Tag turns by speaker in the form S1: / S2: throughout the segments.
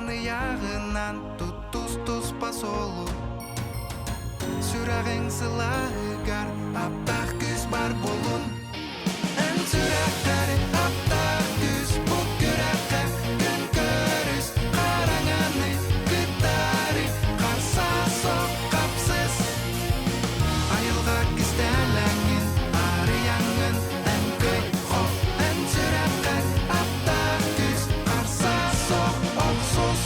S1: Хаан ыйааҕынан туттус туспа суолу Сүрэҕиҥ сылааһыгар аптаах күүс бар буолун Эн сүрэххэр аптаах күүс бу күрэххэ күн көрүс Хараҥаны кытаары харса суох хапсыс Айылҕа кистэлэҥин арыйаҥҥын эн кый хо Эн сүрэххэр аптаах күүс харса суох охсус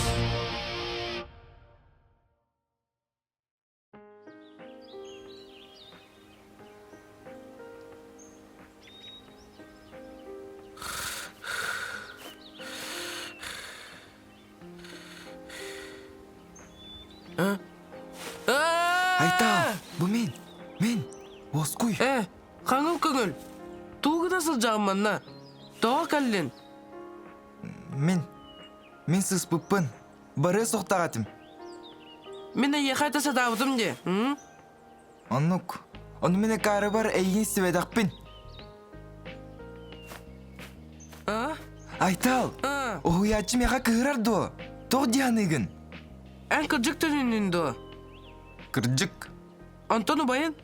S2: Айтаал, бу мин, мин, уоскуй.
S3: Э, хаҥыл көҥүл. Тугу гына сылдьаҕын манна? Тоҕо кэллин?
S2: Мин, мин сыспыппын. Барыа суохтаах этим.
S3: Мин эйиэхэ этэ сатаабытым дии.
S2: Оннук. Ону мин акаарыбар эйигин истибэтэхпин.
S3: А?
S2: Айтал, уһуйааччы миэхэ кыһырар дуо? Тоҕо дии саныыгын?
S3: Эн кырдьык төнүннүн дуо?
S2: Кырдьык.
S3: Онтон убайын?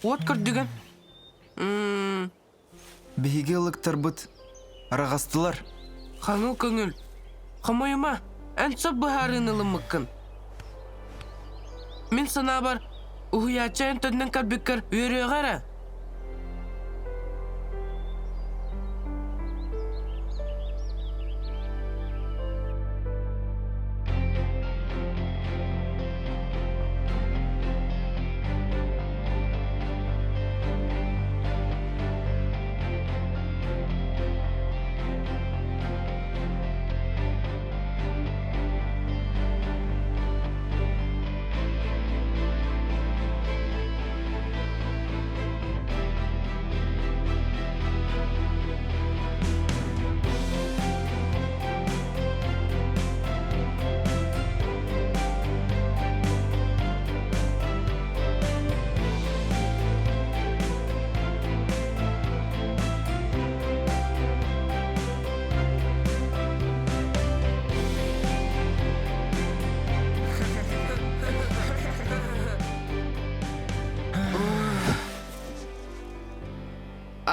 S3: Уот көрдүгэн.
S2: Биһиги ылыктарбыт араҕастылар.
S3: Хаҥыл көҥүл. Хомойума, эн сөп быһаарыыны ылыммыккын. Мин санаабар, уһуйааччы эн төннөн кэлбиккэр үөрүөҕэ эрэ.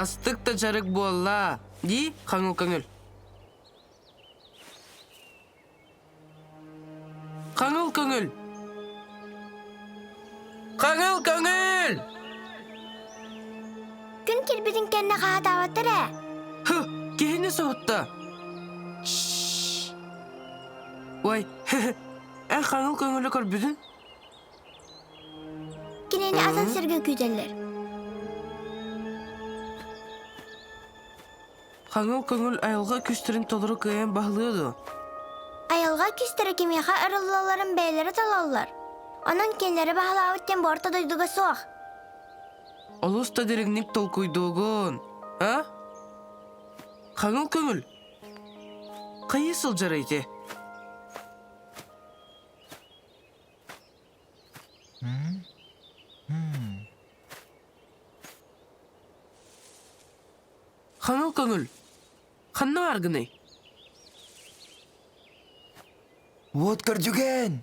S3: Астык да дьарык буолла, дии хаҥыл көҥүл. Хаҥыл көҥүл! Хаҥыл көҥүл!
S4: Күн киирбитин кэннэ хаһаатаабаттар ээ.
S3: Һы, киһини соһутта. Ой, эн хаҥыл көҥүлү көрбүтүн?
S4: Кинини атын сиргэ күүтэллэр.
S3: Хаҥыл көҥүл айылҕа күүстэрин толору кыайан баһылыа дуо?
S4: Айылҕа күүстэрэ кимиэхэ арыллалларын бэйэлэрэ талаллар. Онон кинилэри баһылаабыт диэн бу орто дойдуга суох.
S3: Олус да дириҥник толкуйдуугун, а? Хаҥыл көҥүл хайыы сылдьар ити? Хаҥыл көҥүл, ханна бааргыный?
S2: Вот көрдьүгэн!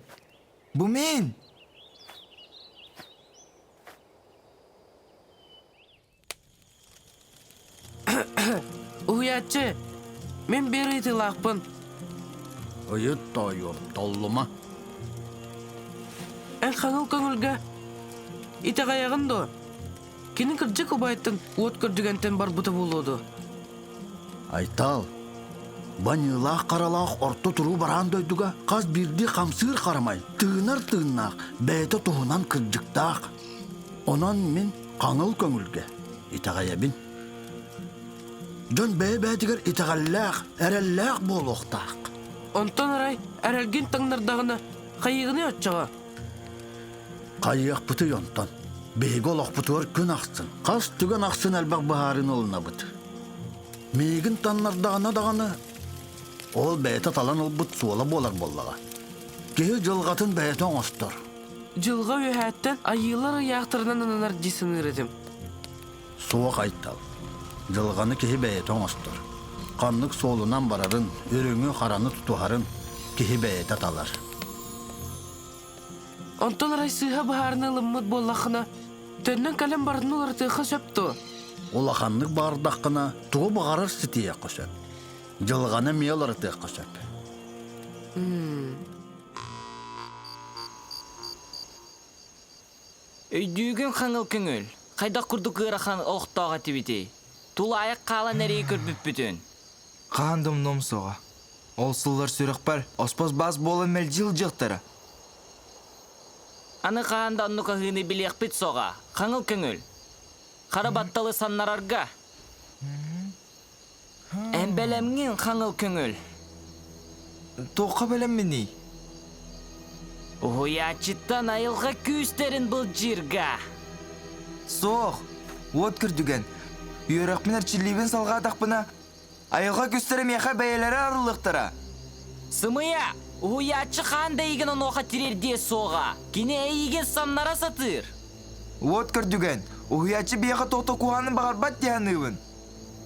S2: Бу мин!
S3: Уһуйааччы, мин биир ыйытыылаахпын.
S5: Ыйыт тоойуом, толлума.
S3: Эн хаҥыл көҥүлгэ итэҕэйэҕин дуо? Кини кырдьык убайыттан уот көрдүгэнтэн барбыта буолуо дуо?
S5: Айтал, баньыылаах харалаах орто туруу бараан дойдуга хас биирдии хамсыыр харамай, тыынар тыыннаах, бэйэтэ туһунан кырдьыктаах. Онон мин хаҥыл көҥүлгэ итэҕэйэбин. Дьон бэйэ-бэйэтигэр итэҕэллээх, эрэллээх буолуохтаах.
S3: Онтон арай эрэлгин таҥнардаҕына хайыыгыный оччоҕо?
S5: Хайыахпытый онтон? Биһиги олохпутугар күн ахсын, хас түгэн ахсын элбэх быһаарыыны ылынабыт. Миигин таннардаҕына даҕаны, ол бэйэтэ талан ылбыт суола буолар буоллаҕа. Киһи дьылҕатын бэйэтэ оҥостор.
S3: Дьылҕа үөһээттэн айыылар ыйаахтарынан ананар дии саныыр этим.
S5: Суох Айтал. Дьылҕаны киһи бэйэтэ оҥостор. Ханнык суолунан барарын, үрүҥү-хараны тутуһарын, киһи бэйэтэ талар.
S3: Онтон арай сыыһа быһаарына ылыммыт буоллаххына, төннөн кэлэн барытын уларытыахха сөп дуо?
S5: Улаханнык баҕардаххына, тугу баҕарар ситиһиэххэ сөп. Дьылҕаны эмиэ уларытыахха сөп.
S6: Өйдүүгүн хаҥыл көҥүл, хайдах курдук ыарахан олохтоох этибитий? Тулаайах хаалан эрии көрбүппүтүн.
S2: Хаһан да умнуом суоҕа. Ол сыллар сүрэхпэр оспос баас буолан мэлдьи сылдьыахтара.
S6: Аны хаһан да оннук аһыыны билиэхпит суоҕа. Хаҥыл көҥүл. Хара батталы саннарарга. Эн бэлэмҥин хаҥыл көҥүл.
S2: Туохха бэлэмминий?
S6: Уһуйааччыттан айылҕа күүстэрин былдьыырга.
S2: Суох, уот көрдүгэн. Үөрэхпин эрчиллиибин салҕаатахпына, айылҕа күүстэрэ миэхэ бэйэлэрэ арыллыахтара.
S6: Сымыйа! Уһуйааччы хаан да эйигин онуоха тириэрдиэ суоҕа. Кини эйигин самнара сатыыр.
S2: Уот көрдүгэн, уһуйааччы биһиэхэ туох да куһаҕаны баҕарбат дии саныыбын.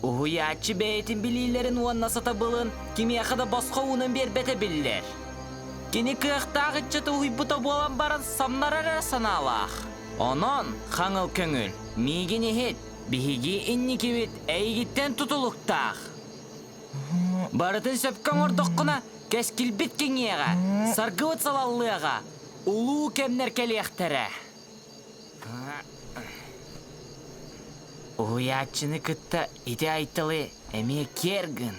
S6: Уһуйааччы бэйэтин билиилэрин уонна сатабылын кимиэхэ да босхо уунан биэрбэтэ биллэр. Кини кыахтаах ыччаты уһуйбута буолан баран самнарар эрэ санаалаах. Онон, хаҥыл көҥүл, миигин иһит, биһиги инникибит эйигиттэн тутулуктаах. Барытын сөпкө оҥордоххуна, кэскилбит кэҥиэҕэ, саргыбыт салаллыаҕа, улуу кэмнэр кэлиэхтэрэ. Уһуйааччыны кытта ити Айталы эмиэ киэр гын.